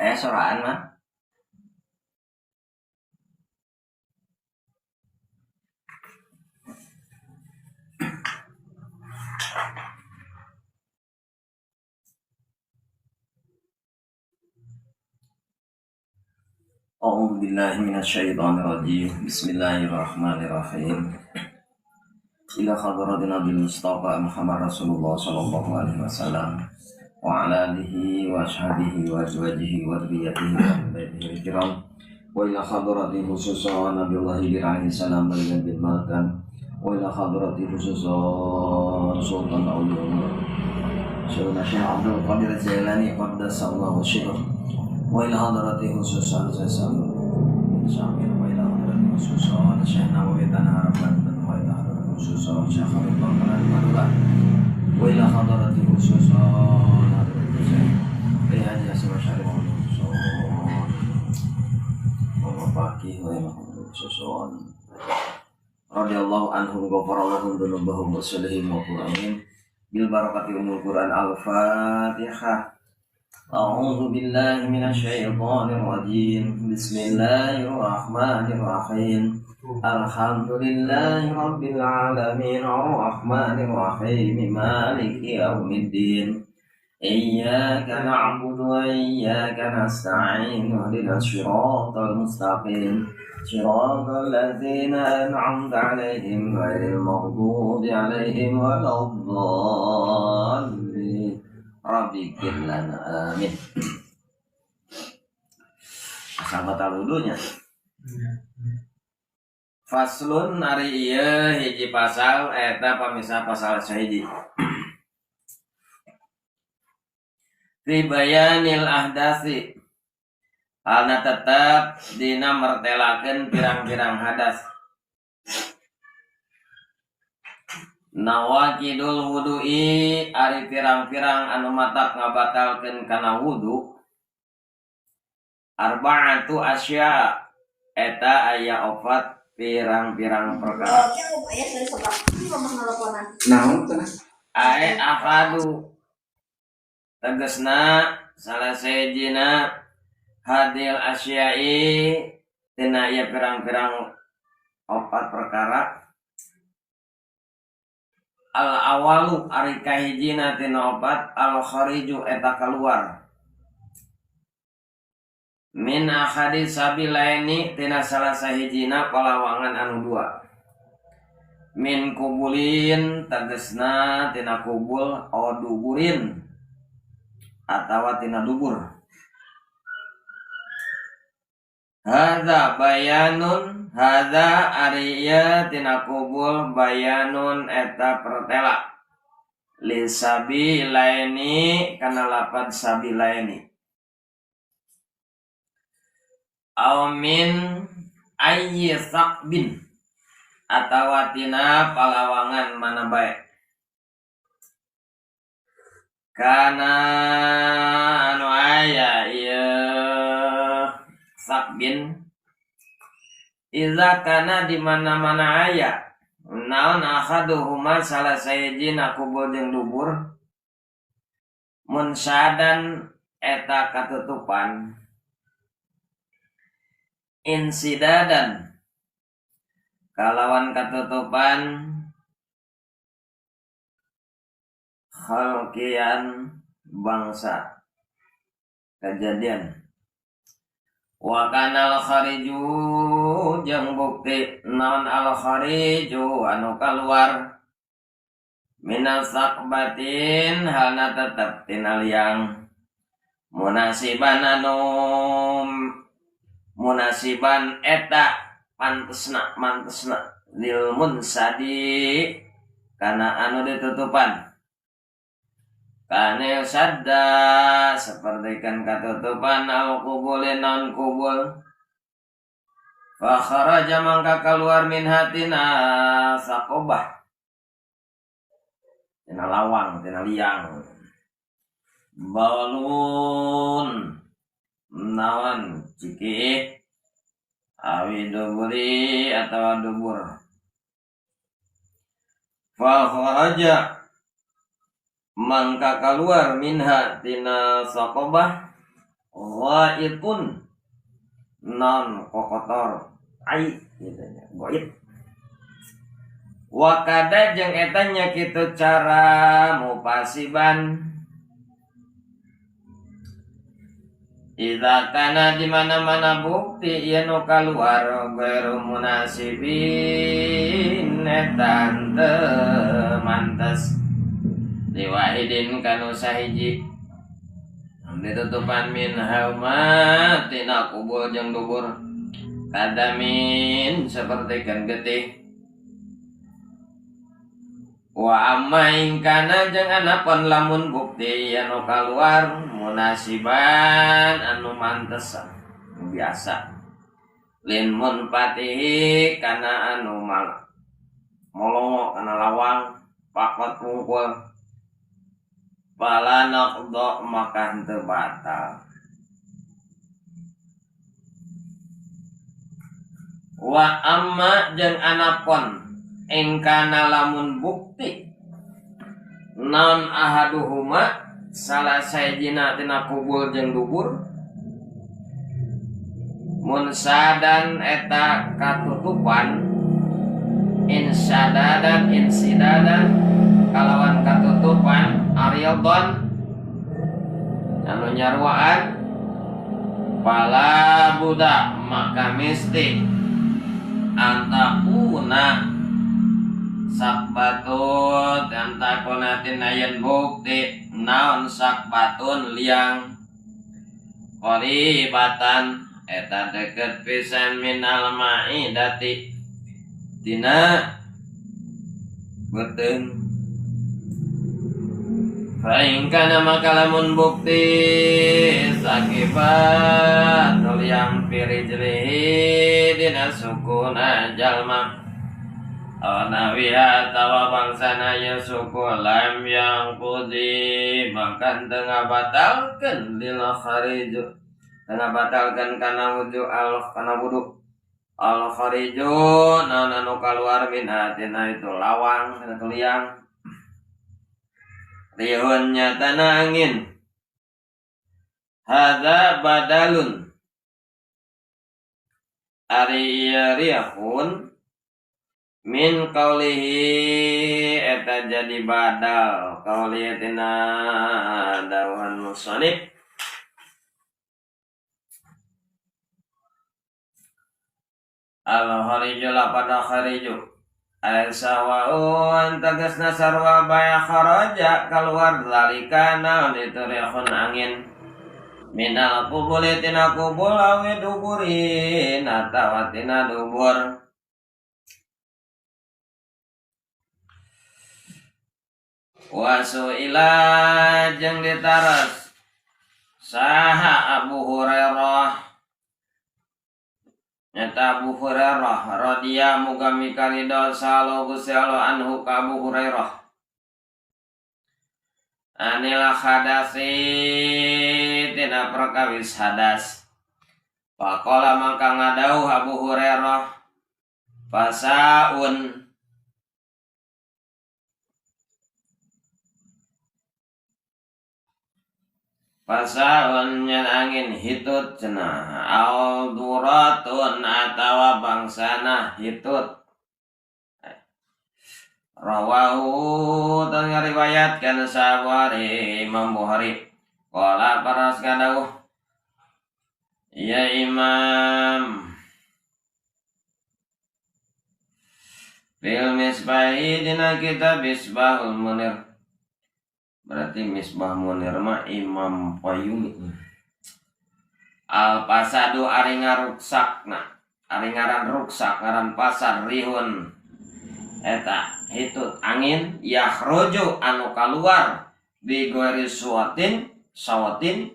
Soraan mah. A'udzu billahi minasyaitonir rajim. Bismillahirrahmanirrahim. Ila hadratin Nabi Mustafa Muhammad Rasulullah sallallahu alaihi wasallam wa ala alihi wa ashabihi wa azwajihi wa dzurriyyatihi wa ahli kiram wa ila hadrati khususan Nabiullah alaihi salam bin Malkan wa ila hadrati khususan Sultan Auliya Sayyidina Syekh Abdul Qadir Jailani qaddasallahu sirruh wa ila hadrati khususan Sayyidina Syamil wa ila hadrati khususan Syekh Nawawi Tanah Arab Banten wa ila hadrati khususan Syekh Khalid Bangkalan Madura wa ila hadrati khususan hadrati Syekh Haji Hasan Syarif khususan wa baqi wa ila hadrati khususan radhiyallahu anhum ghafarallahu dzunubahum wa salihim wa qur'anin bil barakati umul Qur'an. Al-Fatihah. A'udzu billahi minasyaitonir rajim. Bismillahirrahmanirrahim. Alhamdulillahi rabbil alamin arrahmanir rahim maliki yaumiddin. Iyyaka na'budu wa iyyaka nasta'in ihdinas siratal mustaqim. Siratal ladzina an'amta 'alaihim ghairil maghdubi 'alaihim waladdallin. Rabbi ighfir lana, amin. Asal batal wudunya. Faslun ari ieu hiji pasal eta pamisa pasal sahiji. Fi bayanil ahdasi alna tetep dina mertelakeun pirang-pirang hadas. Nawaqidul wudu'i ari pirang-pirang anu matak ngabatalkeun kana wudu. Arba'atu asya eta aya opat pirang-pirang perkara. Naon teh? Ae akadu tegesna salah sejina hadil asyai tina ieu pirang-pirang opat perkara. Al awalu ari kahijina tina opat al khariju eta kaluar min ahadi sabilaini tina salah sahijina palawangan anu dua. Min kubulin tegesna tina kubul au duburin atawa tina dubur. Hadza bayanun hadza ari ieu tina kubul bayanun eta pertela li sabilaini kana lapad sabilaini. Aw min ayyi saqbin atawa tina palawangan mana bae. Kana anu aya ieu saqbin iza kana di mana-mana aya naon ahaduhuma salah sayejina kubul jeung dubur munsadan eta katutupan insidadan kalawan katutupan khalqian bangsa kejadian. Wa kana al khariju jeung bukti naon al khariju anu kaluar minal saqbatin halna tetep tina liang munasiban anu munasiban eta pantesna mantesna lil munsadi kana anu ditutupan. Kanil sadda seperti kan katutupan al kubulin non kubul. Fa kharaja mangka keluar min hatina saqobah tina lawang tina liang balun nawan ciki awi duburi atau dubur. Fa kharaja mangka keluar minha tina saqobah Ghaitun non kokotor ai gitu nya goit. Wa kada jeung eta nya kitu cara mupasiban idza kana di mana-mana bukti ieu nu kaluar ghairu munasibin eta teu mantes liwahidin kanu sahiji ditutupan min hauma tina kubul jeung dubur kadamin sapertikeun getih. Wa amma in kana jeung anapun lamun bukti anu kaluar munasiban anu mantes biasa lin munfatihi kana anu molongo kana lawang pakot wungkul fala naqda maka henteu batal. Wa amma jeung anapun engkana lamun bukti non ahaduhuma salah sayjina tina kubul jeung dubur munsadan eta katutupan insadadan insidadan kalawan katutupan aryadon anu nyaruaan fala buda maka misti antakuna sakbatun antakuna tina bukti naon sakbatun liang qaribatan eta deket pisan minal maidati tina beuteung. Fa in kana maka lamun bukti sakibat liang pirijlihi dina sukuna jalma Nawiha tawa bangsana ya suku lam yang pudi makan tengah batalkan lil khariju tengah batalkan kana wudu al kana wudu al khariju nanu kaluar min hatina itu lawang tina liang rihun nyatana angin hadza badalun ari rihun min qaulihi eta jadi badal qaulihi tina dawuhan musannif al khariju la pada khariju ay sawa'un tegasna sarwa baya kharaja kaluar zalika naon itu rihun angin minal kubuli tina kubul awi duburin atawa tina dubur. Wasuila jeung ditaros saha Abu Hurairah nyata Abu Hurairah radhiya muga mikaridho sallallahu Gusti Allah anhu ka Abu Hurairah anil hadasi tina perkawis hadas faqala mangka ngadauh Abu Hurairah fasaun pasaun nyan angin hitut cenah au duratun atawa bangsana hitut rawahu tan ngariwayatkeun Bukhari Imam Bukhari qala paras kadawuh ya Imam fil misbahi dina kitab Misbahul Munir. Berarti Misbah Munir mah Imam Fayumi. Al pasadu ari ngaruksakna, ari ngaran ruksak ngaran pasar rihun eta hitut angin yakhruju anu kaluar bi ghairi suwatin sawatin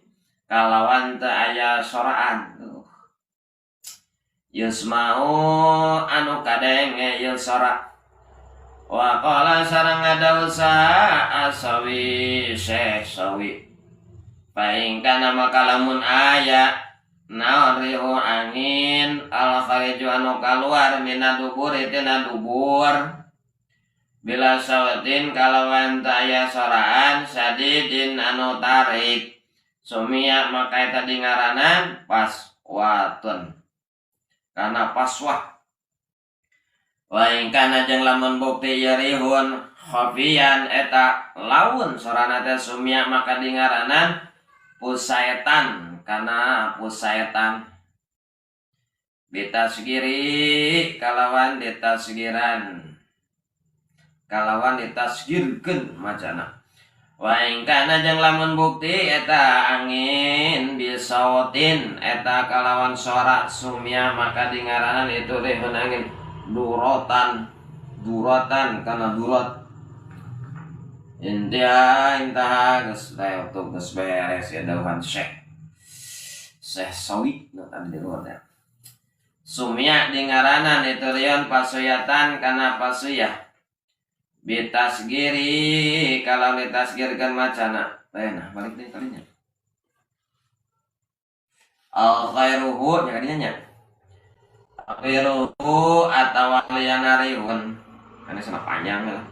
kalawan teu aya soraan. Yusma'u anu kadenge ieu sora. Wa qala sareng ngadawuh saha asawi Syekh Sawi fa in kana maka lamun aya naon rihu angin al khariju anu kaluar mina dubur tina dubur bila sawatin kalawan taya soraan sadidin anu tarik Sumia maka eta dingaranan paswatun kana paswah. Wa in kana jeung lamun bukti ieu rihun khafiyan eta laun sorana teh sumia maka dingaranan pusaetan kana pusaetan. Bitasgiri kalawan ditasgiran kalawan ditasgirkeun macana. Wa in kana jeung lamun bukti eta angin bisautin eta kalawan sora sumia maka dingaranan itu rihun angin durotan duratan kana durat. Intiha intaha geus leot geus beres ya dawuhan Syekh Syekh Sawi nu tadi di luar ya. Sumia dingaranan itu rion pasuyatan kana pasuyah. Bitasgiri kalau ditasgirkan macana. Nah balik deh kalinya. Al khairuhu nya kadinya nya. Khairuhu atawa liyana rihun. Ini sana panjang lah.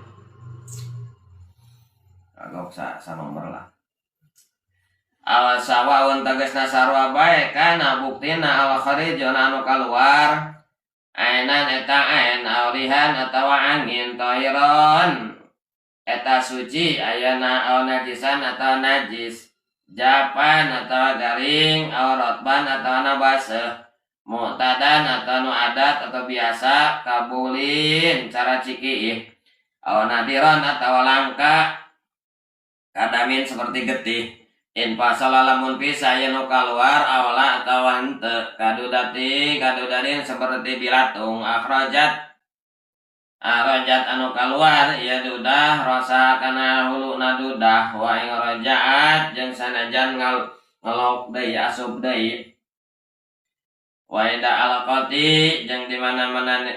Agak sa nomor lah. Al sawaun tegasna sarua bae kana buktina al kharijun anu kaluar. Ainan eta ain aurihan atawa angin tahiron eta suci ayana au najisan atau najis japan atau garing au rotban atau na baseuh mu'tadan atau nu adat atau biasa kabulin cara cikiih au nadiron atau langka kadamin seperti getih in pasala lamun pisah yen nu kaluar awla atawa henteu kadudati kadudadin seperti bilatung akhrajat akhrajat anu kaluar ieu dudah rasa kana huluna dudah wa ing rajaat jeung sanajan ngelok deui asup deui wa ida alqati jeung di mana-mana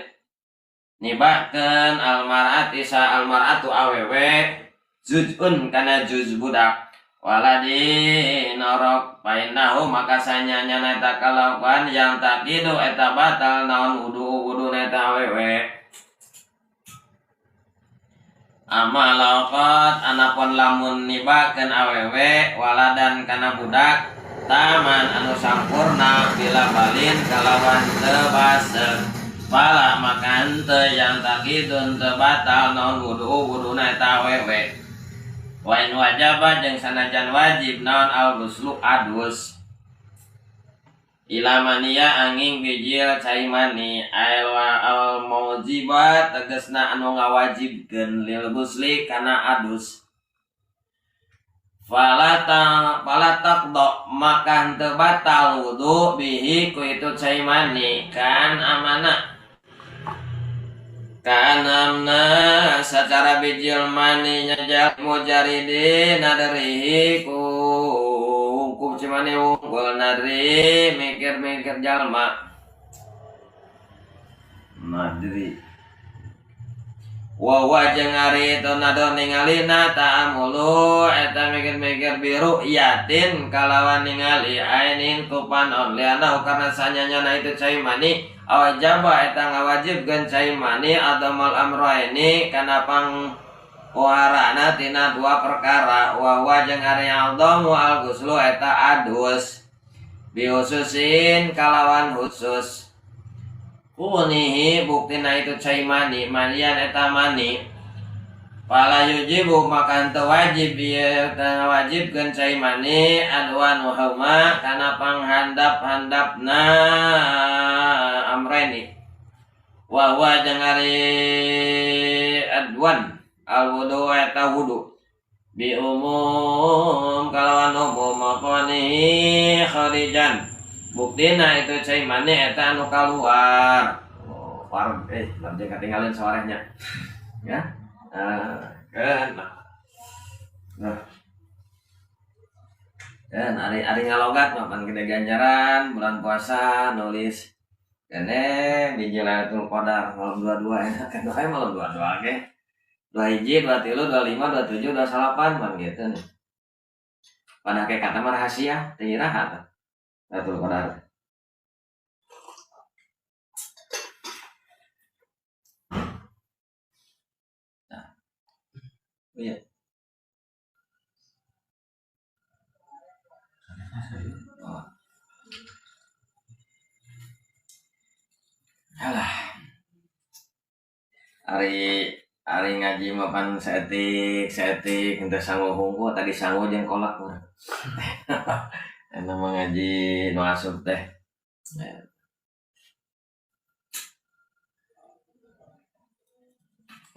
nibakeun almar'ati sa almar'atu awewe juz'un kana juz budak waladi norok painahu maka sanyanya eta kalakuan yang takidu eta batal naon wudu wudu eta awewe ama laqat anapun lamun nibakeun awewe waladan kana budak taman anu sampurna bila balin kalawan teu baseuh fala maka henteu yang takidun teu batal naon wudu wuduna eta awewe. Wa in wajaba jeung sanajan wajib naon al-ghuslu adus ila mania angin bijil cai mani al maujibat tegasna anu ngawajibkeun lil ghusli kana adus fala taqdo maka henteu batal wudu bihi ku itu cai mani kan amana kanamna secara bijil mani nyajal mujaridi nadrihi ku hukum cimani wungkul nadri mikir-mikir jalma nadri wa jeung ari itu nador ningalina ta'amulu eta mikir-mikir biru yatin kalawan ningali ainin ku panon lianahu karena sanyanya itu cai mani awajaba eta ngawajibkeun cai mani adamal amraini kana pang puharana tina dua perkara wa huwa jeung ari aldamu al ghuslu eta adus bihususin kalawan khusus kunihi buktina itu cai mani manian eta mani fala yujibu maka henteu wajib ieu ngawajibkeun cai mani adwan wa huma kana panghandap-handapna amreni wa huwa jeung ari adwan al wudu eta wudu bi umum kalawan umum maqani kharijan buktina itu cai mani eta anu kaluar. Oh, farm lanjut ketinggalan sorenya ya. Nah. Dan ari ngalogat mah pan gede ganjaran bulan puasa nulis kene di Lailatul Qadar malam 22 enak kan kayak malam 22 ge. 21, 23, 25, 27, 28 man gitu nih. Pada kayak kata mah rahasia teu iraha tah. Lailatul Qadar. Nah. Iya. Oh. Alah. Ari ngaji mah pan saeutik saeutik henteu sangu hungkul tadi sangu jeung kolak mah. Eta mah ngaji nu asup teh.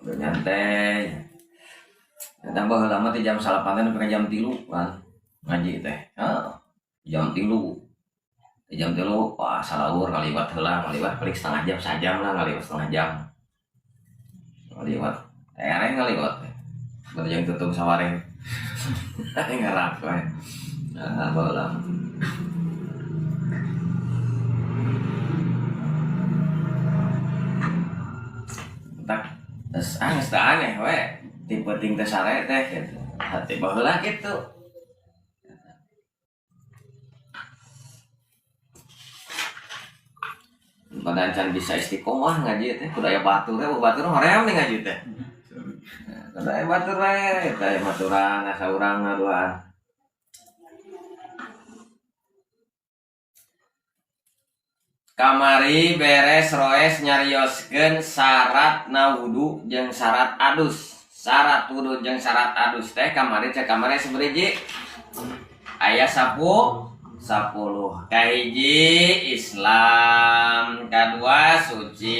Udah nyantai. Eta baheula mah ti jam 9 teh nepi ka jam 3 kan ngaji teh. Heeh. Jam 3. Di jam 3 wah salaur ngaliwat heula, ngaliwat paling setengah jam sajam lah ngaliwat setengah jam. Ngaliwat. Ereng ngaliwat teh. Baru jeung tutung sawareng. Ngarap we. Nah, baheula. Tak terus geus teu aneh we. Ti peuting teh sare teh gitu. Hati baheula kitu. Pada can bisa istiqomah ngaji teh kudu aya batur teh, batur hoream nih ngaji teh. Kudu aya batur we, teh aya baturan asa urang ngaduaan. Kamari beres roes nyarioskeun syaratna wudu jeung syarat adus. Syarat wudu jeung syarat adus teh kamari cek kamari sabariji. Aya 10. Kahiji Islam, kadua suci.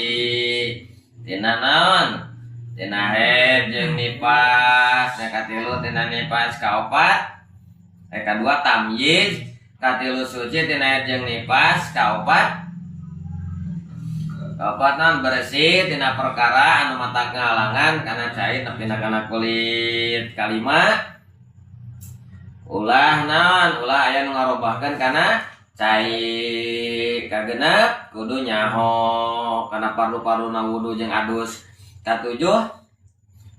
Tina naon? Tina haid jeung nifas, katilu tina nifas, kaopat. Kadua tamyiz, katilu suci tina haid jeung nifas, kaopat. Kaopat naon bersih tina perkara anu matak ngahalangan kana cai nepi kana kulit. Kalima ulah naon ulah aya nu ngarobahkeun kana cai. Kagenep kudu nyaho kana parlu-parluna wudu jeung adus. Katujuh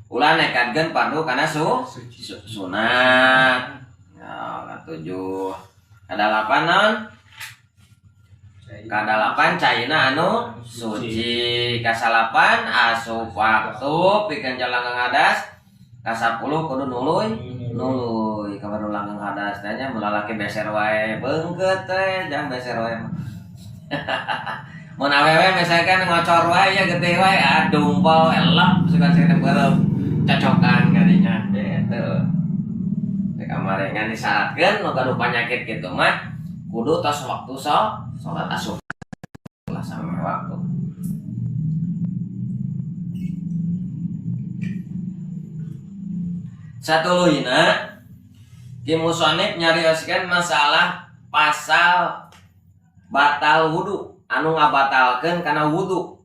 ulah nekadkeun parlu kana sunat. Ya, katujuh. Kadalapan naon? Kadalapan caina anu suci. Kasalapan asup waktu pikeun jalan ngadas. Kasapuluh kudu nuluy nuluy kabar langgeng hadas teh nya mun lalaki beser wae beungkeut teh jang beser wae. Mun awewe misalkan ngocor wae ya getih wae adumpol elep suka sing beureum cocokan kadinya gitu. Teh kamari ngan disyaratkeun nu gaduh panyakit kitu mah kudu tos waktu salat asup lah sampai waktu. Satuluyna Ki Musonif nyarioskeun masalah pasal batal wudu anu ngabatalkeun kana wudu.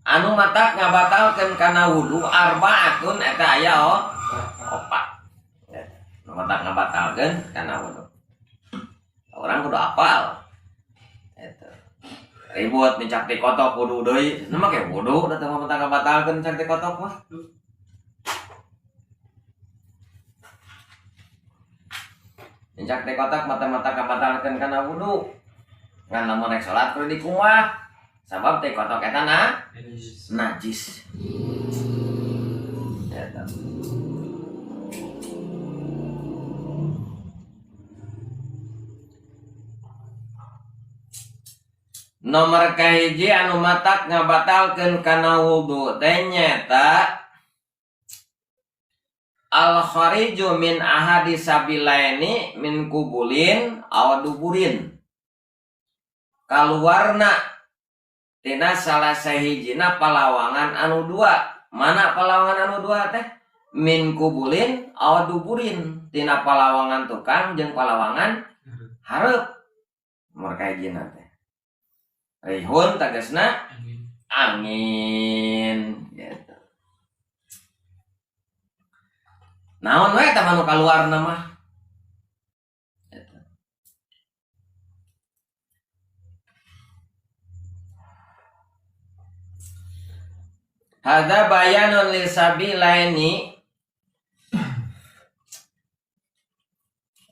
Anu matak ngabatalkeun kana wudu arbaatun eta aya opat. Anu matak ngabatalkeun kana wudu. Orang kudu apal. Eta. Ribut mincak ti kotok wudu deui. Nu make wudu da teu matak ngabatalkeun mincak ti kotok mah. Mincak ti kotok mata-mata kabatalkeun kana wudu. Ngan lamun rek salat kudu dikumbah. Sabab ti kotok eta najis. Eta. Nomor kahiji anu matak ngabatalkeun kana wudu teh nyaeta al khariju min ahadi sabilaini min kubulin aw duburin. Kaluarna tina salah sahijina palawangan anu dua. Mana palawangan anu dua teh? Min kubulin aw duburin, tina palawangan tukang jeung palawangan hareup. Nomor kahijina teh. Rihun tegasna angin gitu. Naon we eta mah nu kaluarna mah? Gitu. Hadza bayanun li sabilaini.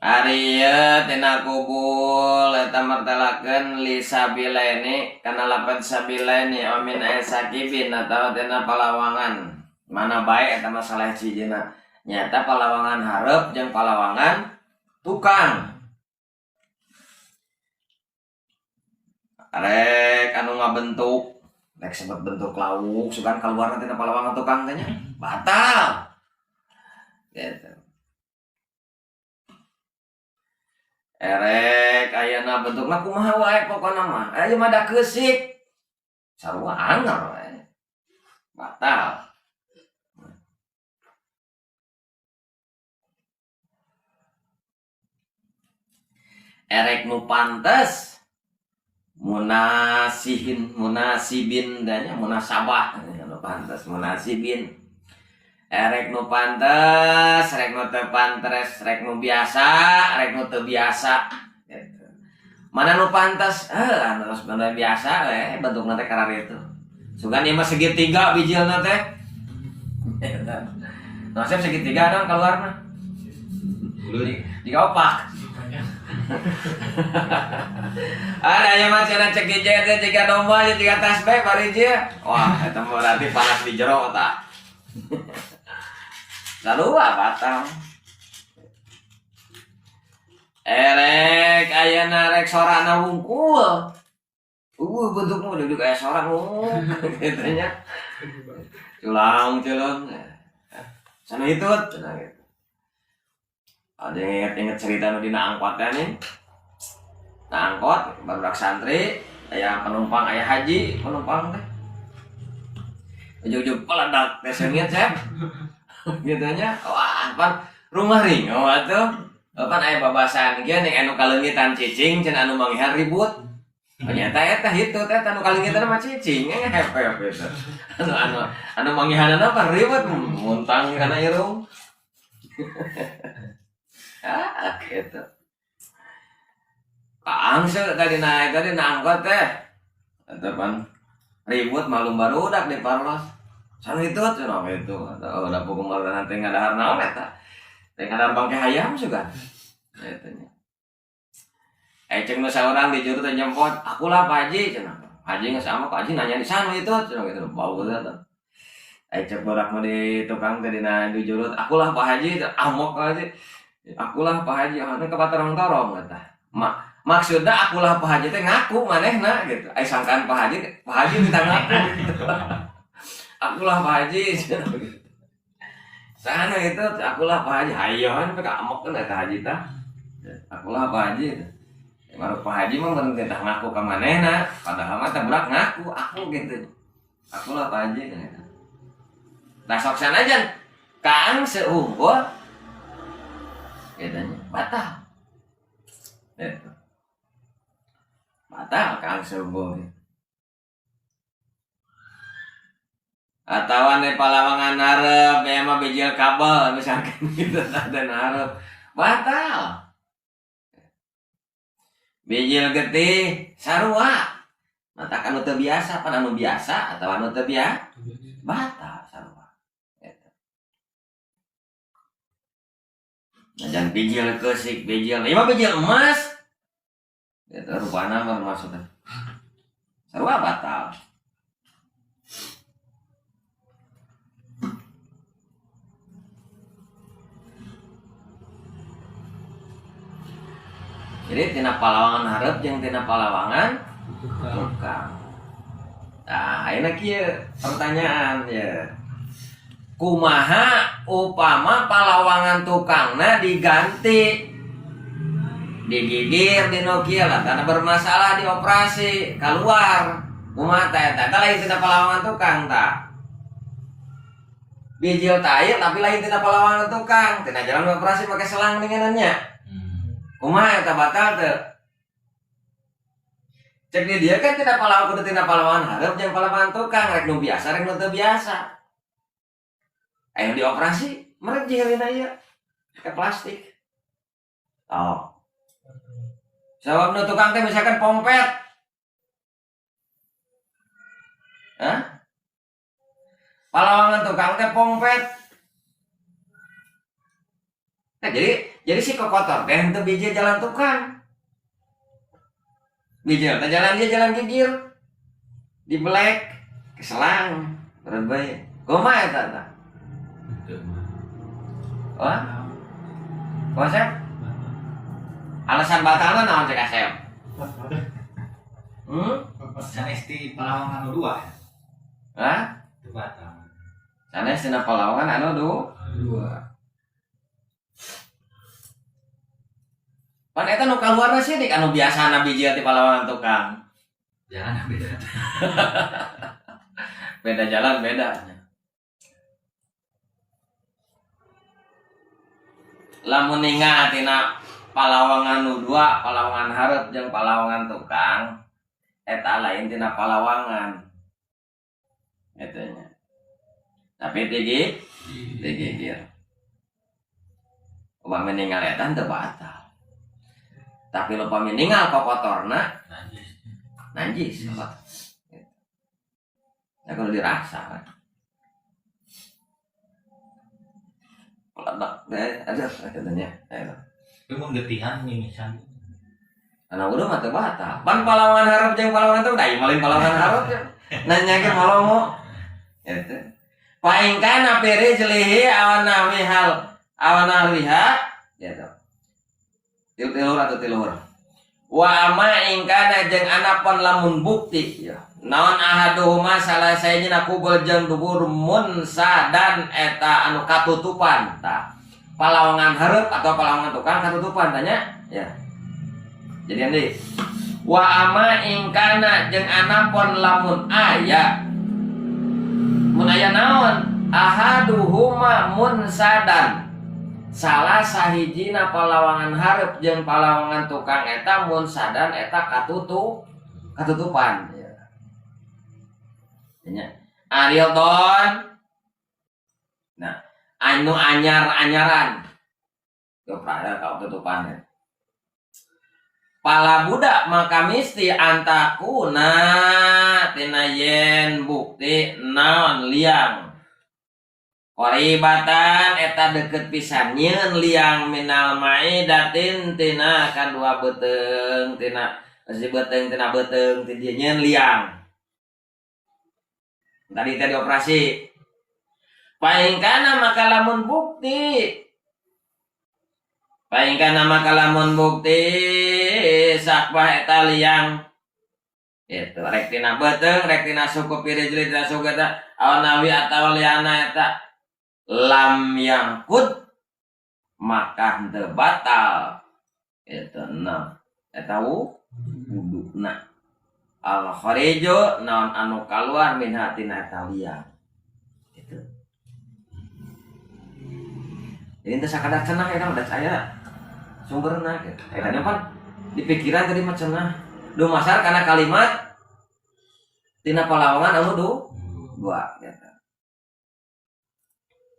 Ari ieu tina kubul eta martelakeun li sabilaini kana lapan sabilaini amin sakibin atawa tina palawangan. Mana bae eta masalah cijina. Nyata palawangan hareup jeung palawangan tukang. Rek anu ngabentuk, rek sebut bentuk lauk, sugan keluar tina palawangan tukang teh nya, batal. Gitu. Erek ayana bentukna kumaha wae pokona mah. Aya mah da keusik. Sarua anger we. Batal. Erek nu pantes munasihin munasibin danya munasabah nu pantes munasibin. Erek nu pantes, rek nu teu pantes, rek nu biasa, rek nu teu biasa gitu. Mana nu pantes? Anu sebenarnya biasa we bentukna teh kararitu. Sugan ieu mah segitiga bijilna teh. Nasib segitiga dong keluarna. Di opak. Ada yang mah cenah cek gijek teh jiga domba jiga tasbih bari ieu. Wah, eta mah berarti panas di jero tah. Sarua batal. Erek ayana rek sorana wungkul. Bentukmu udah kayak sorang gitu nya. Culang-culung. Sana itu cenah gitu. Ada yang inget-inget cerita nu dina angkot teh nih. Nah, angkot barudak santri, aya penumpang aya haji penumpang teh. Ujug-ujug peledak teh seungit cep. Gitu nya. Wah, pan rumah ringo atuh. Pan aya babasan kieu ning anu kaleungitan cicing cenah anu manggihan ribut. Ternyata eta hitu teh anu kaleungitan mah cicing hepep gitu. Anu anu manggihanana pan ribut muntang kana irung. Ah, gitu. Kaangse tadi naik tadi angkot teh. Eta pan ribut malum barudak di parlos. Sana itu cenah gitu. Oh, da pukul nanti ngadahar naon eta. Teh ngadahar bangke hayam sugan. Eta nya. Ceng nu saurang di juru teh jemput, akulah Pak Haji cenah. Haji geus sama Pak Haji nanya di sana itu cenah gitu. Bau teh eta. Cek borak mah di tukang teh dina di jurut, akulah Pak Haji, amok Pak Haji. Akulah Pak Haji, anu ka patorong-torong eta. Maksudna akulah Pak Haji teh ngaku manehna gitu. Ai sangkaan Pak Haji minta ngaku gitu. Akulah Pak Haji cenah gitu. Sana itu akulah Pak Haji, hayoan teh amok kan eta haji tah. Akulah Pak Haji. Baru Pak Haji mah berhenti tah ngaku ka manehna, padahal mah teh budak ngaku aku gitu. Akulah Pak Haji gitu. Nah sok sanajan kang seunggul gitu nya batal. Gitu. Batal kang seunggul. Atawa ne palawangan hareup ya mah bijil kabel misalkan gitu ada hareup batal. Bijil getih sarua. Matak anu teu biasa pan anu biasa atawa anu teu biasa batal sarua. Gitu. Nah, jangan bijil keusik bijil. Ieu mah bijil emas. Gitu rupana mah maksudna. Sarua batal. Jadi tina palawangan hareup jeung tina palawangan tukang. Nah, ayeuna kieu pertanyaan ya. Kumaha upama palawangan tukangna diganti? Digigir di nu kieu lah, karena bermasalah dioperasi keluar. Kumaha teh eta? Eta lain tina palawangan tukang tah. Bijil tah tapi lain tina palawangan tukang, tina jalan operasi pakai selang ninganannya. Kumaha eta batal teu? Cek di dia kan tidak palawan kudu tina palawan hareup jeung palawan tukang rek nu biasa rek nu teu biasa. Aya dioperasi merejil dina ieu pakai plastik. Oh. Sabab nu tukang teh misalkan pompet. Hah? Palawangan tukang teh pompet. Nah, jadi si kokotor teh henteu bijil jalan tukang. Bijil teh jalan dia jalan gigir. Dibelek keselang berat bae. Kumaha eta tah? Wah? Kuasa? Alasan batalna naon cek Asep? Sanes di Palawangan nu 2 ya? Hah? Itu batal. Sanes dina Palawangan anu 2. Pan eta nu kaluarna sidik anu biasana bijil ti Palawangan tukang. Jalan beda. Beda jalan beda. Lamun ningal tina Palawangan nu 2, Palawangan hareup jeung Palawangan tukang, eta lain tina Palawangan. Eta nya. Tapi tigigir. Upami ningal eta teu batal. Tapi lupa meninggal kokotorna najis. Nah, kalau dirasa kan. Peledak deh, ada katanya. Tapi mun getihan mimisan. Anak udah mah teu batal. Pan Palawangan hareup jeung Palawangan teh da ieu malin Palawangan hareup. Nanya ge malomo. Eta. Fa in kana fi rijlihi aw nahwihal aw nahwiha gitu. Tilur atau tilur. Wa ama in kana jeung anapon lamun bukti ya. Naon ahaduhuma salah sahijina kubul jeung dubur munsadan eta anu katutupan tah. Palawangan hareup atau palawangan tukang katutupan tanya ya. Jadi andi wa ama in kana jeung anapon lamun aya. Mun aya naon ahaduhuma munsadan. Salah sahijina palawangan hareup jeung palawangan tukang eta munsadan eta katutupan ya. Nya Ariel don. Nah, anu anyar-anyaran. Kepraya katutupan ya. Pala budak maka misti antakuna tina yen bukti naon liang. Koribatan eta deket pisan nyeun liang minal maidatin tina kadua beuteung tina si beuteung tina beuteung ti dieu nyeun liang. Tadi teh dioperasi. Paingkana maka lamun bukti. Paingkana maka lamun bukti sakbah eta liang. Itu rek tina beuteung rek tina suku pirijli tina suku eta awan nawi atawa liana eta lam yangkut maka henteu batal itu nah eta wuduna al kharijo naon anu kaluar min hatina eta liang itu. Jadi teu sakadar cenah eta mah da aya sumberna gitu. Eta nya pan di pikiran tadi mah cenah dumasar kana kalimat tina Palawangan anu dua gitu.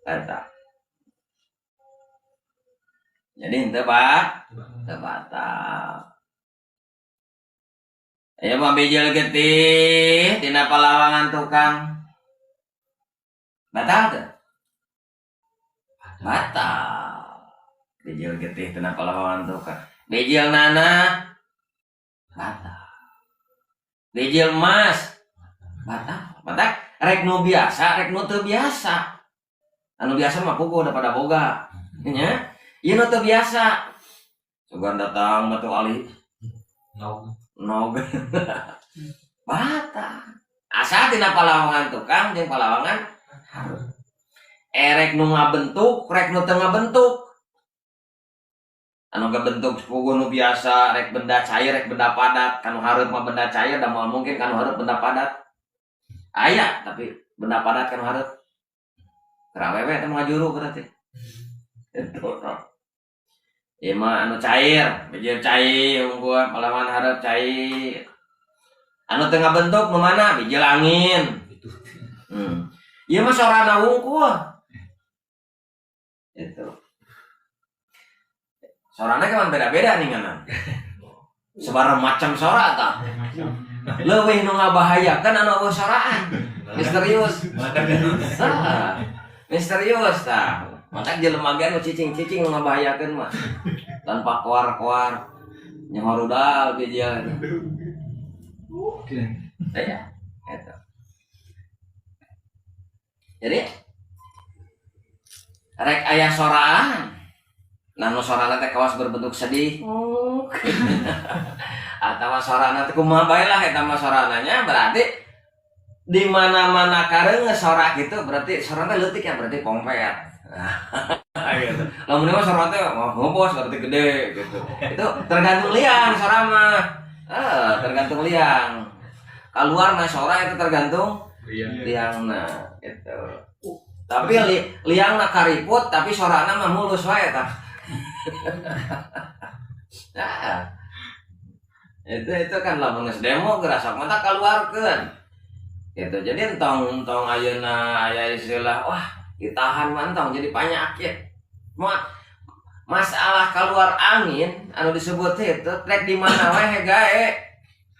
Eta. Jadi henteu teu batal. Aya mah bijil getih tina Palawangan tukang. Batal teu? Batal. Bijil getih tina Palawangan tukang. Bijil nanah batal. Bijil emas batal. Batal rek nu biasa, rek nu teu biasa. Anu biasa mah puguh udah pada boga. Nya? Ieu nu teu biasa. Sugan datang batu ali. Nog. Nog. Batal. Asa tina Palawangan tukang jeung Palawangan hareup. Erek nu ngabentuk, rek nu teu ngabentuk. Anu ngabentuk puguh nu biasa, rek benda cair, rek benda padat. Kanu hareup mah benda cair, da moal mungkin kanu hareup benda padat. Aya, tapi benda padat kanu hareup. Rawewe teh ngajuru berarti. Itu no. Ieu mah anu cair, bijil cair unggul, Palawangan hareup cair. Anu teu ngabentuk nu mana? Bijil angin. Ieu mah sorana wungkul. Itu. Sorana kan beda-beda nih nganan. Sebarang macam sora tah. Leuwih nu ngabahayakeun anu eueuh soraan. Misterius. Tah. Misterius tah. Maka jelema ge anu cicing-cicing nu ngabahayakeun mah. Tanpa koar-koar. Nyaho rudal bijil. Aya eta. Jadi Rek aya soraan. Nah, nu sorana teh kawas berbentuk sedih. Oh. Atawa sorana teh kumaha bae lah eta mah sorananya berarti di mana-mana kareung sora gitu berarti sorana leutik ya berarti pongpet. Gitu. Lamun mah sora teh wah bos berarti gede gitu. Itu tergantung liang sora mah. Tergantung liang. Keluar mah sora itu tergantung liangna gitu. Tapi liangna kariput tapi sorana mah mulus wae tah. Nah, itu kan lamun geus demo geura sok mah kaluarkeun. Gitu. Jadi entong entong ayeuna aya istilah wah ditahan mah entong jadi penyakit. Masalah keluar angin anu disebut itu trek di mana wae gae.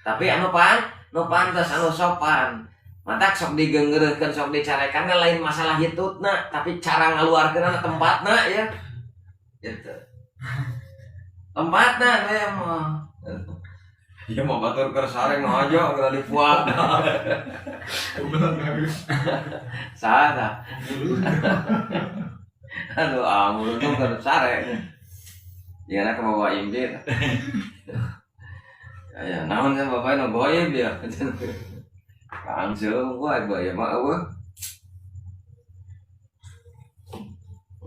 Tapi anu nu pantes anu sopan. Matak sok digenggeureunkeun sok dicarekan lain masalah hitutna tapi cara ngaluarkeunna tempatna ya. Gitu. Tempatna teh mah. Iya mau batur keur sare ngajo geura dipuak. Saha tah? Aduh, amul tuh keur sare. Jangan kebawa impi. Ya, naon kan bapak nu goib ya. Langsung gua bae mah eueuh.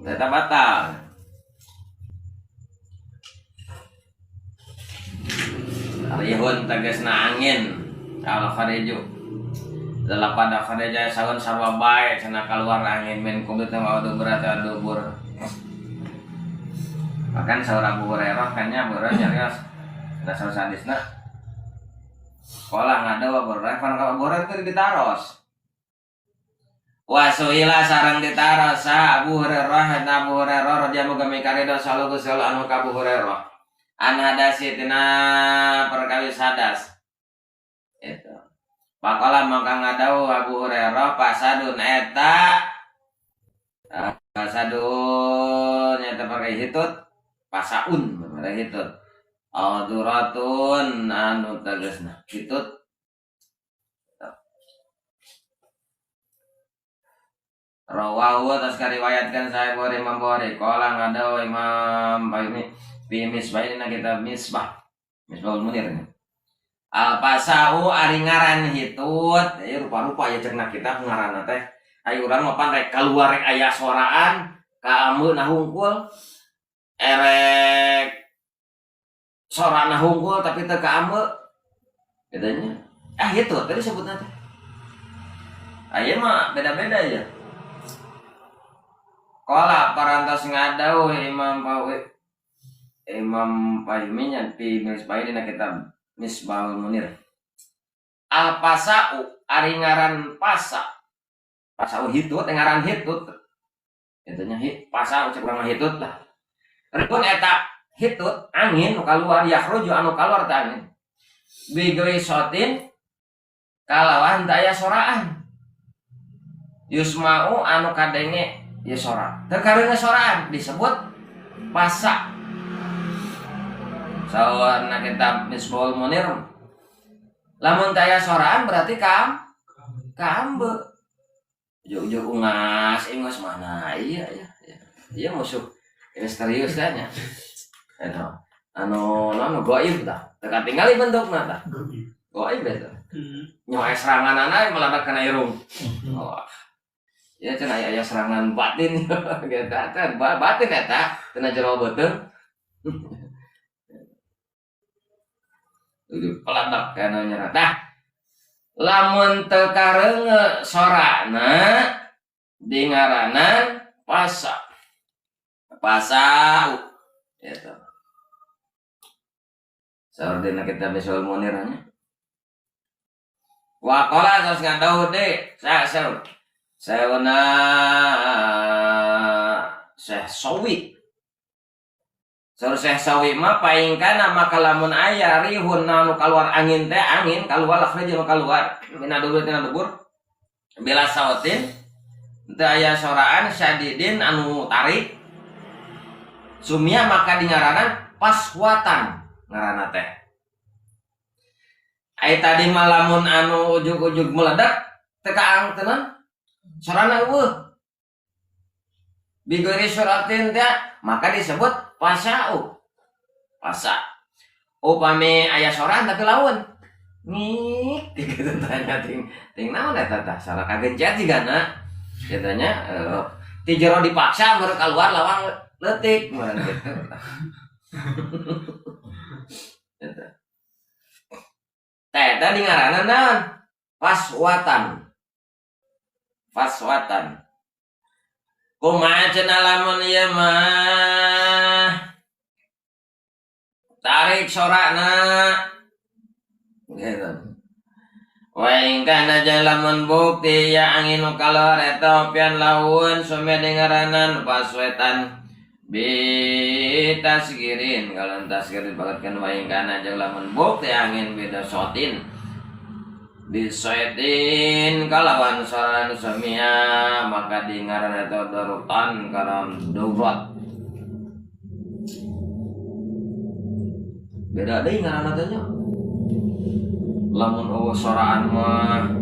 Eta batal. Rihun tegasna angin al khariju. Dalapada kharaja saun sarwa bae cenah keluar angin min kubut mah dubur atau dubur. Bahkan saur Abu Hurairah kanya Abu Hurairah nyarios da saur hadisna. Sekolah ngadawa Abu Hurairah pan ka Abu Hurairah teh ditaros. Wa suila sareng ditaros sa Abu Hurairah eta Abu Hurairah radhiyallahu anhu kami sallallahu alaihi anu ka Abu Hurairah. An hadasi tina perkawis hadas. Itu. Pakola mangka ngadawuh Abu Hurairah pasadun eta pasadun nyata pakai hitut pasaun pakai hitut aduratun anu tegasna hitut rawahu atas kariwayatkan saya Bukhari Imam Bukhari qala ngadawuh Imam Bukhari fi Misbah ini kita Misbah Misbahul Munir ini. Al pasau ari ngaran hitut ya rupa-rupa ya cenah kita ngaranna teh ayo urang mah pan rek kaluar rek aya soraan ka ameuna hungkul erek sorana hungkul tapi teu ka ame kitu nya ah hitut tadi sebutna teh aya mah beda-beda ya. Qala parantos ngadawuh Imam Pawi Imam Fahimi nya fi Misbah dina kitab Misbahul Munir. Al pasau ari ngaran pasa. Pasau hitut ngaran hitut. Kitu nya hit pasau cek urang mah hitut lah. Ripun eta hitut angin nu kaluar yakhruju anu kaluar teh angin. Bigri sotin kalawan daya soraan. Yusma'u anu kadenge ye sora. Teu kareunge soraan disebut pasa. Sawarna kitab Misbahul Munir. Lamun taya soraan berarti kambe. Ujug-ujug ungas, ingus mana? Iya iya iya. Iya musuh misterius nya. Eta anu anu goib tah. Teu katingali bentukna tah. Goib eta. Nyoe seranganana meledak kana irung. Wah. Ya cenah aya serangan batin gitu tah batin eta cenah jero beuteung. Peledak kana nyerah. Tah lamun teu kareunge sorana di ngaranan pasa. Pasau gitu. Saur dina kitab Misbahul Munir nya. Wa qala tos ngadawuh deui sa saur. Sauna Syekh Sawi. Saur Syekh Sawi mah paingkana maka lamun aya rihun anu kaluar angin teh angin kaluar lakhrij anu kaluar mina dubur tina dubur bila sautin teu aya soraan syadidin anu tarik sumia maka dingaranan paswatan ngaranna teh. Ai tadi mah lamun anu ujug-ujug meledak teu kaang teu naon sorana eueuh. Bigori suratin teh maka disebut pasau. Pasa. Upami aya soraan tapi laun. Ngik gitu tanya ting naon eta tah salah kagencet jigana. Katanya ti jero dipaksa baru keluar lawang leutik meureun gitu. Eta. Teh eta di ngaranna naon? Faswatan. Faswatan. Kumaha cenah lamun ieu mah? Tarik sorakna. Gitu. Wa in kana lamun bukti ya angin nu kaluar eta pian laun sume dingaranan faswetan bi tasgirin kalau tasgirin banget kan wa in kana lamun bukti angin beda sotin bisoetin kalawan soran sumia maka dingaran eta darutan karam daurat beda deui ngaranna teh nya. Lamun eueuh soraan mah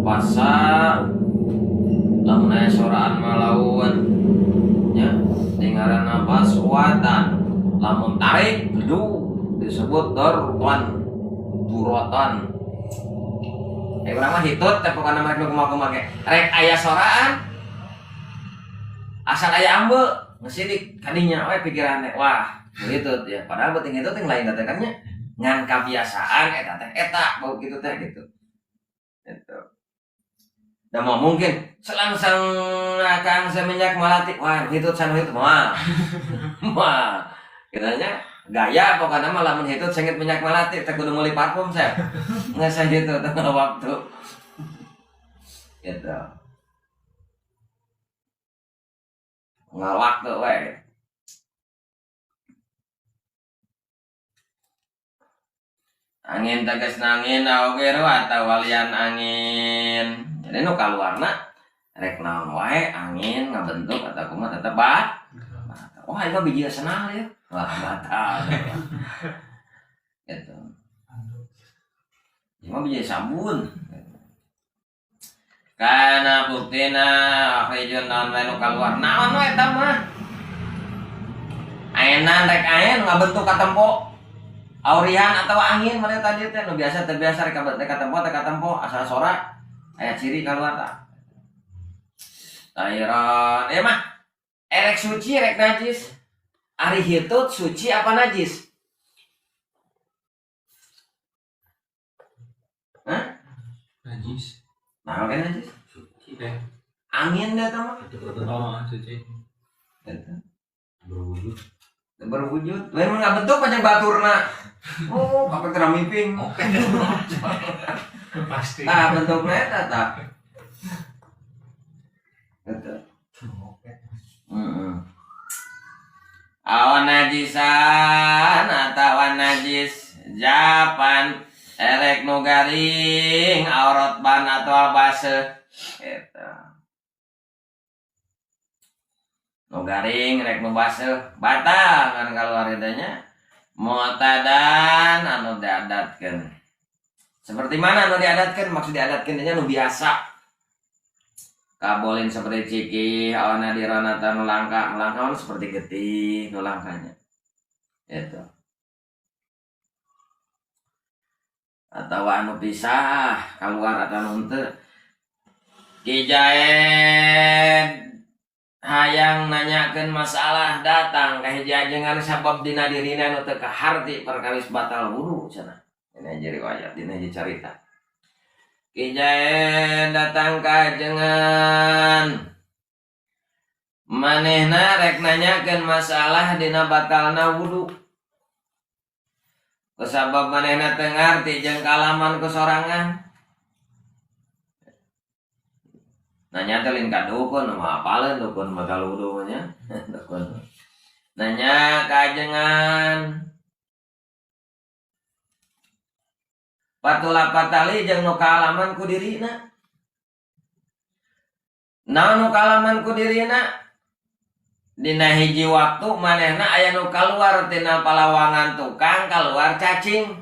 pasa, lamun aya soraan mah laun nya dingaranna paswatan. Lamun tarik du disebut darutan durotan. Urang mah hitut teh pokona mah rek nu kumaha-kumaha ge. Rek aya soraan asal aya ambe ngesidik kadinya we pikiran teh. Wah, hitut ya. Padahal beuting hitut yang lain teh kan nya. Ngan kabiasaan eta teh eta bau kitu teh gitu. Gitu. Da moal mungkin selangsang akang seminyak malati. Wah, hitut sanu hitut moal. Moal. Kiranya gaya pokoknya mah lamun hitut sengit minyak malati teh kudu meuli parfum saya. Nggak usah gitu tengah waktu. Gitu. Nggak waktu we. Angin tegas nangin oge atau walian angin. Jadi nu kaluarna rek naon wae angin ngabentuk atau kumaha tetep batal. Wah, ieu biji senal ya. Wah, batal. Gitu. Ieu mah biji sabun. Kana buktina akhrijun naon wae nu kaluar. Naon wae eta mah? Ayeuna rek ayeuna ngabentuk katempo. Aurihan atau angin mana tadi teh nu biasa terbiasa rek katempo teh katempo asal sora aya ciri kaluar tah. Tairon ieu mah erek suci erek najis. Ari hitut suci apa najis? Hah? Najis. Nah, kan najis? Suci teh. Angin deh tah mah. Oh, suci. Eta. Berwujud. Berwujud. Lain mah ngabentuk panjang baturna. Oh, kapek teh miping. Oke. Pasti. Nah, bentukna eta tah. Eta. Heeh. Awan najisan atawa najis japan erek nu garing aurat ban atau baseuh eta. Nu garing rek nu baseuh batal kan kaluar eta nya. Mu'tadan anu diadatkeun. Seperti mana anu diadatkeun? Maksud diadatkeun nya nu biasa. Kabolin seperti ciki, awana dirana nu langka, nu langka seperti getih nu langkanya. Itu. Atau anu pisah keluar atau anu henteu. Ki Jaed hayang nanyakeun masalah datang ka hiji ajengan sabab dina dirina nu teu kaharti perkawis batal wudu cenah. Ini aja riwayat, dina hiji carita. Ki Jaed datang ka ajengan. Manehna rek nanyakeun masalah dina batalna wudu. Kusabab manehna teu ngarti jeung kalaman ku sorangan. Nanya teh lain ka dukun, mah apaleun dukun batal wudu nya. Dukun. Nanya ka ajengan. Patula patali jeung nu kaalaman ku dirina. Naon nu kaalaman ku dirina? Dina hiji waktu manehna aya nu kaluar tina palawangan tukang kaluar cacing.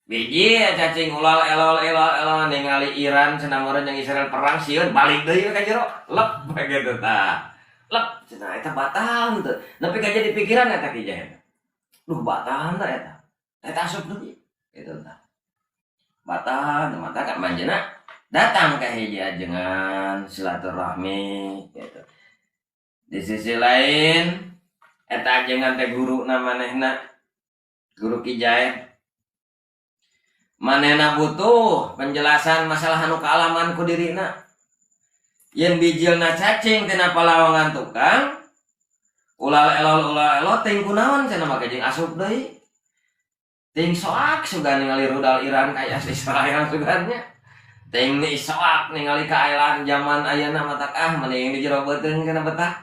Biji ya cacing ulal elol elol elol ningali Iran cenah meureun jeung Israel perang sieun balik deui ka jero lep gitu tah. Lep cenah eta batal teu. Nepi ka jadi pikiran eta Ki Jaid. Duh batal teh eta. Eta asup deui. Gitu tah. Batal teu mata ka manjeuna datang ka hiji ajengan silaturahmi gitu. Di sisi lain eta ajengan teh guruna manehna, guru Ki Jaid. Manehna butuh penjelasan masalah anu kaalaman ku dirina. Yen bijilna cacing tina palawangan tukang, ulah elol ulah elol ting kunaon cenah make jeung asup deui. Ting soak sugan ningali rudal Iran kaya Israel sugannya. Ting ni soak ningali kaailan zaman ayeuna matak ah mending di jero beuteung cenah betah.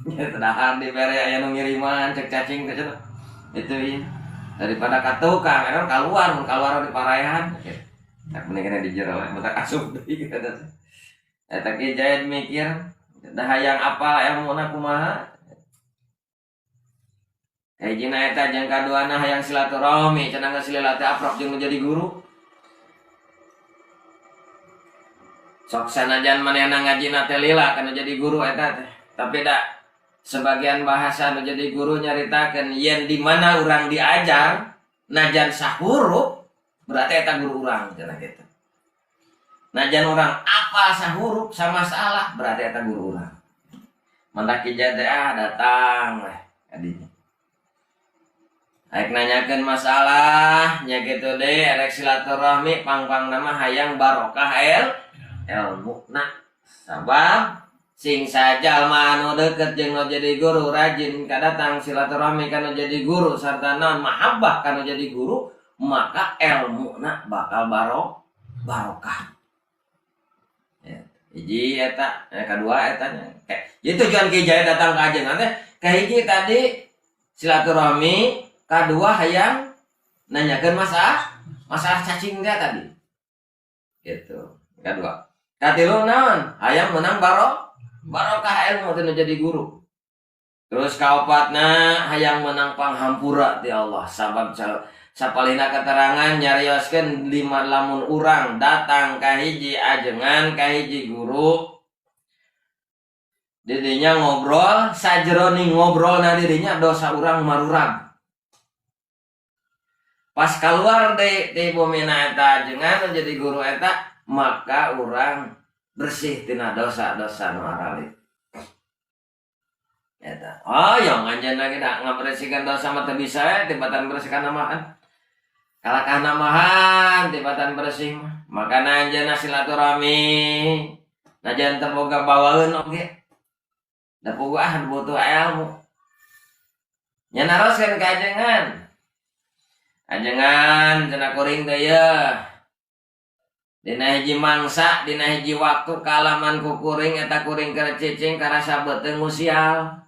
Nya dahar dibere aya nu ngiriman cek cacing teh cenah. Itu ieu. Daripada ka tukang emang kaluar mun kaluar di paraehan. Tak mending kena di jero matak asup deui kata teh. Eta Ki Jaid mikir dah hayang apa ilmuna kumaha. Kahijina eta jeung kaduana hayang silaturahmi cenah geus lila teh aprok jeung menjadi guru. Sok sanajan manehna ngajina teh lila kana jadi guru eta teh. Tapi da sebagian bahasa nu jadi guru nyaritakeun yen di mana urang diajar najan sahurup berarti eta guru urang cenah kitu. Najan urang apa sahurup sama salah berarti eta guru urang. Mantak Ki Jaid teh ah datang weh kadinya. Arek nanyakeun masalah nya kitu deui arek silaturahmi pang-pang nama hayang barokah ilmuna. Sabab sing sajalma anu deukeut jeung nu jadi guru rajin kadatang silaturahmi kana jadi guru sarta naon mahabbah kana jadi guru maka ilmuna bakal barokah. Ya, hiji eta, kadua eta nya. Jadi tujuan Ki Jaid datang ka ajengan teh kahiji tadi silaturahmi, kadua hayang nanyakeun masalah cacing teh tadi. Gitu. Kadua. Katilu naon? Hayang menang barokah ilmu teh nu jadi guru. Terus kaopatna hayang menang panghampura ti Allah sabab sapalihna keterangan nyarioskeun lima lamun urang datang ka hiji ajengan ka hiji guru didinya ngobrol sajeroning ngobrolna didinya dosa urang marurag. Pas keluar di bumina eta ajengan jadi guru eta maka urang bersih tina dosa-dosa nu aralit. Eta. Oh, yang anjeunna ge da ngabersihkeun dosa mah teu bisa we tibatan bersihkan namahan. Kalakah namahan tibatan bersih mah. Makana anjeunna silaturahmi. Najan teu boga bawaeun oge. Da puguh ah butuh ilmu. Nya naroskeun ka ajengan. Ajengan cenah kuring teh yeuh. Dina hiji mangsa, dina hiji waktu kalaman ku kuring eta kuring keur cicing karasa beuteung musial.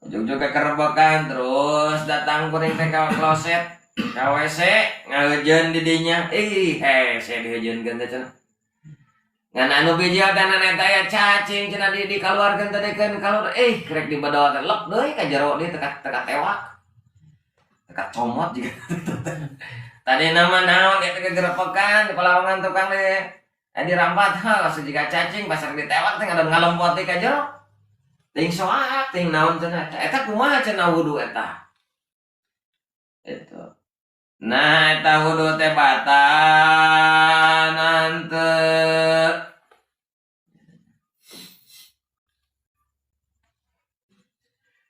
Ujug-ujug kekerbekan terus datang kuring teh ka kloset, ka WC ngaheujeun di dinya. Ih, hese diheujeunkeun teh cenah. Ngan anu bijil teh eta ya cacing cenah di kaluarkeun teh dekeun kaluar. Krek dibedol teh lep deui ka jero deui teka tewak. Teka comot juga. Tadi nama naon dia teh gegerepekan di palawangan tukang deh. Dirampat ha langsung jiga cacing pasar ditewak teh ngadon ngalempot teh ka jero. Ting soak ting naon cenah eta. Eta kumaha cenah wudu eta? Itu. Nah eta wudu teh batal henteu.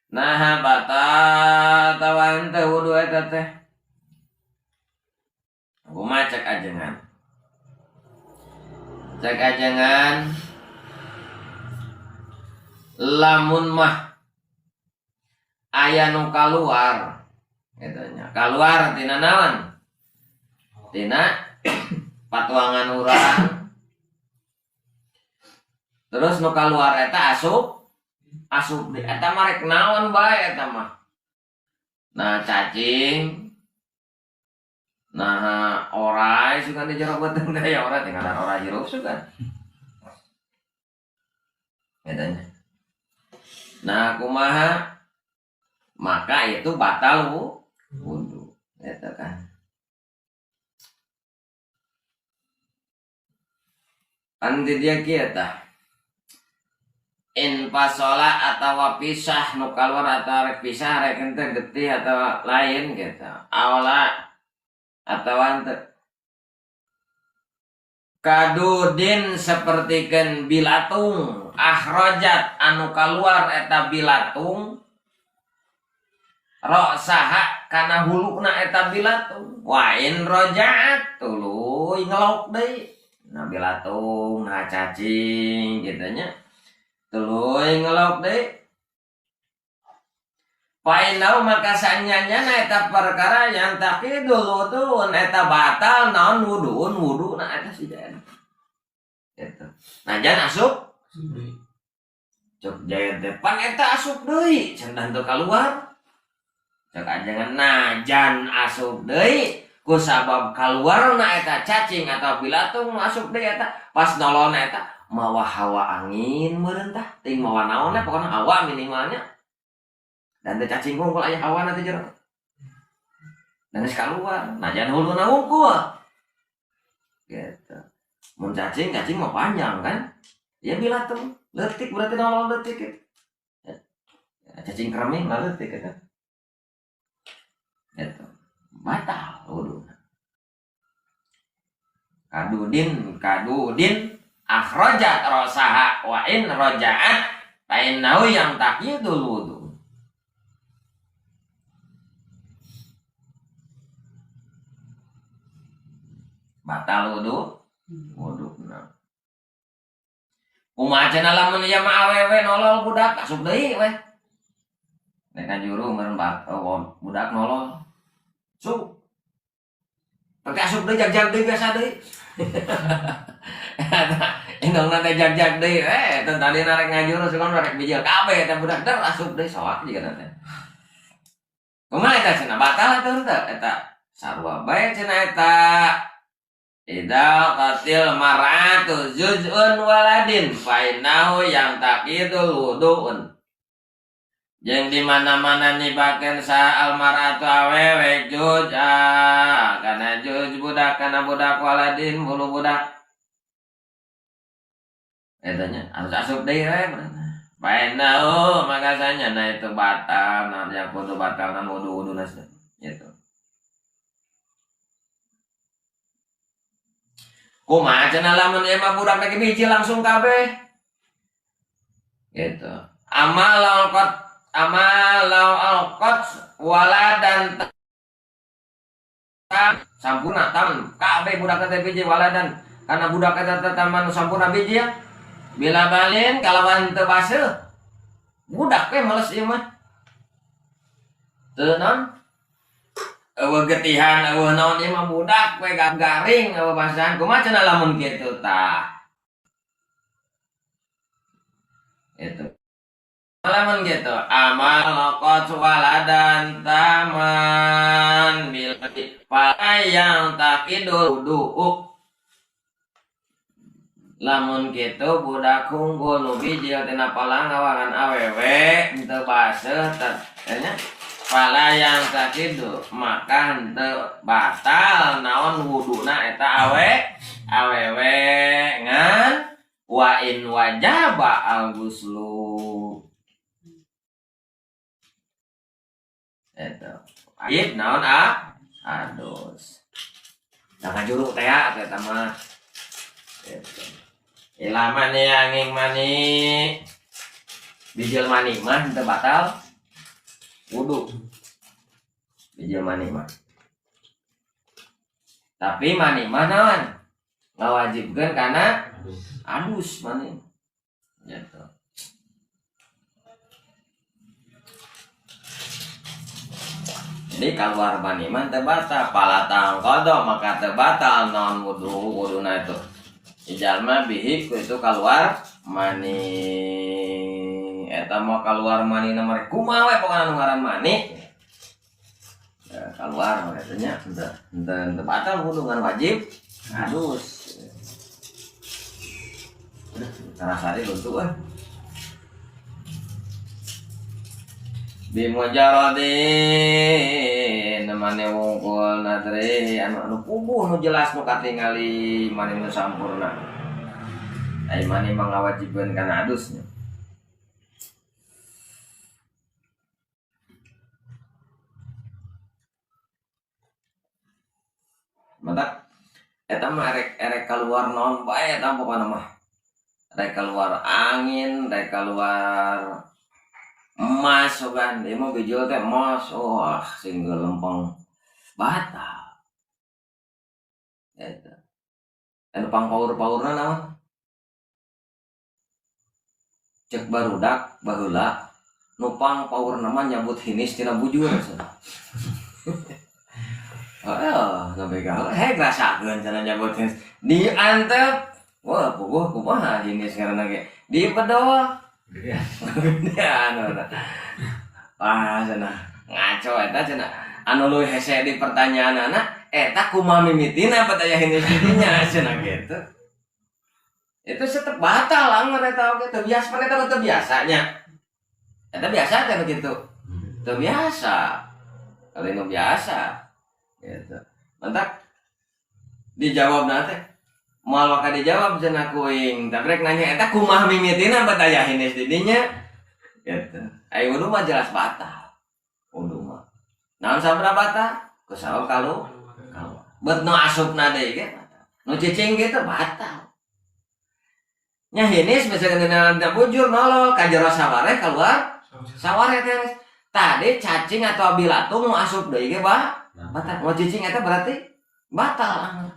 Nah batal atawa henteu wudu eta teh? Kumaha cek ajengan? Cek ajengan lamun mah aya nu kaluar kitu nya. Kaluar tina naon? Tina patuangan urang. Terus nu kaluar eta asup asup di eta mah rek naon bae eta mah. Nah cacing nah orai sugan di jero beuteung teh ya orai tinggalan orai hirup sugan. Eta nya. Nah kumaha maka itu batal wudu eta kan. Kan di dia kieu tah. Infasola atawa pisah nu kaluar atawa rek pisah rek henteu getih atawa lain gitu. Awala atawa henteu. Kadudin sapertikeun bilatung akhrajat anu kaluar eta bilatung ra'saha kana huluna eta bilatung wa in raja'at tuluy ngelok deui. Nah bilatung nah cacing kitu nya tuluy ngelok deui. Fa innahu maka sanyanya eta perkara yang taqidul wudu'un eta batal naon wudu'un wuduna eta si jaen. Gitu. Nah jangan asup cek jaen teh pan eta asup deui cenah teu kaluar. Cek ajengan najan asup deui ku sabab kaluarna eta cacing atau bilatung asup deui eta pas nololna eta mawa hawa angin meureun tah ting mawa naonna pokona hawa minimalnya. Dan teh cacing hungkul aya hawana teh jero. Dan geus kaluar, najan huluna hungkul. Gitu. Mun cacing, cacing mah panjang kan? Ya bilatung, leutik berarti nolol leutik gitu. Ya, cacing kreming lah leutik gitu. Gitu. Batal wuduna. Kadudin, kadudin akhrajat rasaha wa in raja'at fa innahu yang taqidul wudu. Batal wudu, wuduna. Kumaha cenah lamun ieu mah awewe nolol budak asup deui weh. Nek kajuru meureun budak nolol. Su. Tapi asup deui jag-jag deui biasa deui. Indungna teh jag-jag deui teh tadi rek ngajuru sugan rek bijil kabeh eta budak der asup deui soak jiga teh. Kumaha eta cenah batal atuh henteu eta sarua bae cenah eta. Idza qatil mar'atu juz'un waladin fa innahu yang taqidul wudu'un. Jeung di mana-mana nibakeun sa al mar'atu awewe juz'a kana juz budak kana budak waladin bulu budak. Eta nya harus asup deui we. Fa innahu maka sanyana itu batal nah yang kudu batal na wudu-wuduna gitu. Kumaha cenah lamun ieu mah budak lagi biji langsung kabeh. Gitu. Amal alqat amal alqat waladan sampurna tam kabeh budak teh biji waladan karena budak eta teh taman sampurna biji ya. Bila balin kalawan teu baseuh. Budak we males ieu mah. Teu naon? Eueuh getihan eueuh naon ieu mah budak we garing eueuh basahan kumaha cenah lamun kitu tah. Itu. Lamun kitu amal laqat waladan taman bil yang taqidul wudu. Lamun kitu budak unggul nu bijil tina palangawangan awewe henteu baseuh teh nya. Pala yang takidu maka henteu batal naon wuduna eta awewe ngan wa in wajaba al-ghuslu. Eta wajib naon adus. Nah ngajuru teh eta mah. Eta. Ilaman yang mani bijil mani mah henteu batal wudu. Bijil mani mah. Tapi mani mah naon? Ngawajibkeun kana adus mani. Gitu. Jadi keluar mani mah teu batal, palatang qada maka teu batal naon wudu wuduna itu. Jalma bihi ku itu keluar mani. Eta mau keluar mani nomor kumaha we pokona nu ngaran mani. Ya, keluar katanya henteu batal wudu ngan wajib adus. Udah tarasari luntu euy. Bimujaradin mane wungkul nadri anu puguh nu jelas nu katingali mane nu sampurna. Ai mane mah ngawajibkeun kana adusnya. Mantap. Eta mah erek keluar naon bae eta pokona mah. Rek keluar angin, rek keluar emas sogan, ieu mah bijil teh emas, wah sing lempeng batal. Eta. Anu pangpaur-paurna naon? Cek barudak baheula nu pangpaurna mah nyabut hinis tina bujur cenah. Heeh, sampai ka hek rasakeun cenah nyabut hinis. Diantep, wah puguh kumaha hinis ngaranna ge. Dipedol. Gedean. Wah cenah ngaco eta cenah. Anu leuwih hese di pertanyaanana eta kumaha mimitina pataya hinis didinya cenah gitu. Itu tetep batal anger eta oge teu biasa pan eta teu biasanya. Eta biasa teh begitu. Teu biasa. Kalau nu biasa gitu. Mantap. Dijawabna teh moal waka dijawab cenah kuing. Tapi rek nanya eta kumaha mimitina pataya hinis didinya gitu. Ai wudu mah jelas batal. Wudu mah. Naon sabaraha batal? Kusabab kalau bet nu asupna deui ge batal. Nu cicing gitu batal. Nya hinis misalkan dina bujur nolol ka jero saware keluar saware teh. Tadi cacing atau bilatung nu asup deui ge batal. Nu cicing eta berarti batal anger.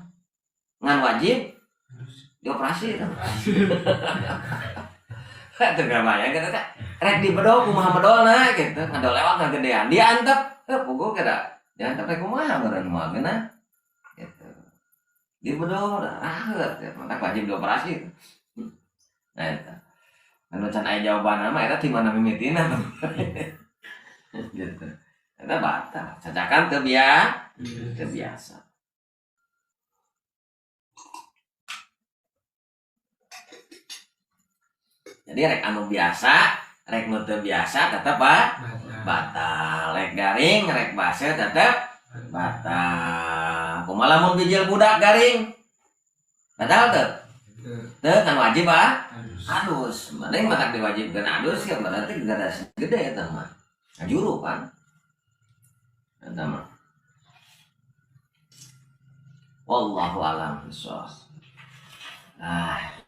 Ngan wajib dioperasi itu. Itu gak bayang gitu teh. Rek dibedol kumaha bedolna gitu. Ngadol lewat ngagedean. Diantep heuh puguh kira. Diantep rek kumaha meureun moal geunah. Gitu. Dibedol raheut ya, mantap wajib dioperasi. Nah eta. Anu can aya jawabanna mah eta ti mana mimitina. Gitu. Eta batal. Cacakan teu biasa. Jadi rek anu biasa, rek nu teu biasa tetep batal. Rek garing, rek base tetep batal. Kumaha lamun bijil budak garing? Batal teu? Teu kan wajib ah? Adus. Mending matak diwajibkeun adus ya berarti gadas gede eta mah. Ngajuru pan. Eta mah. Wallahu a'lam bishawab. Ah.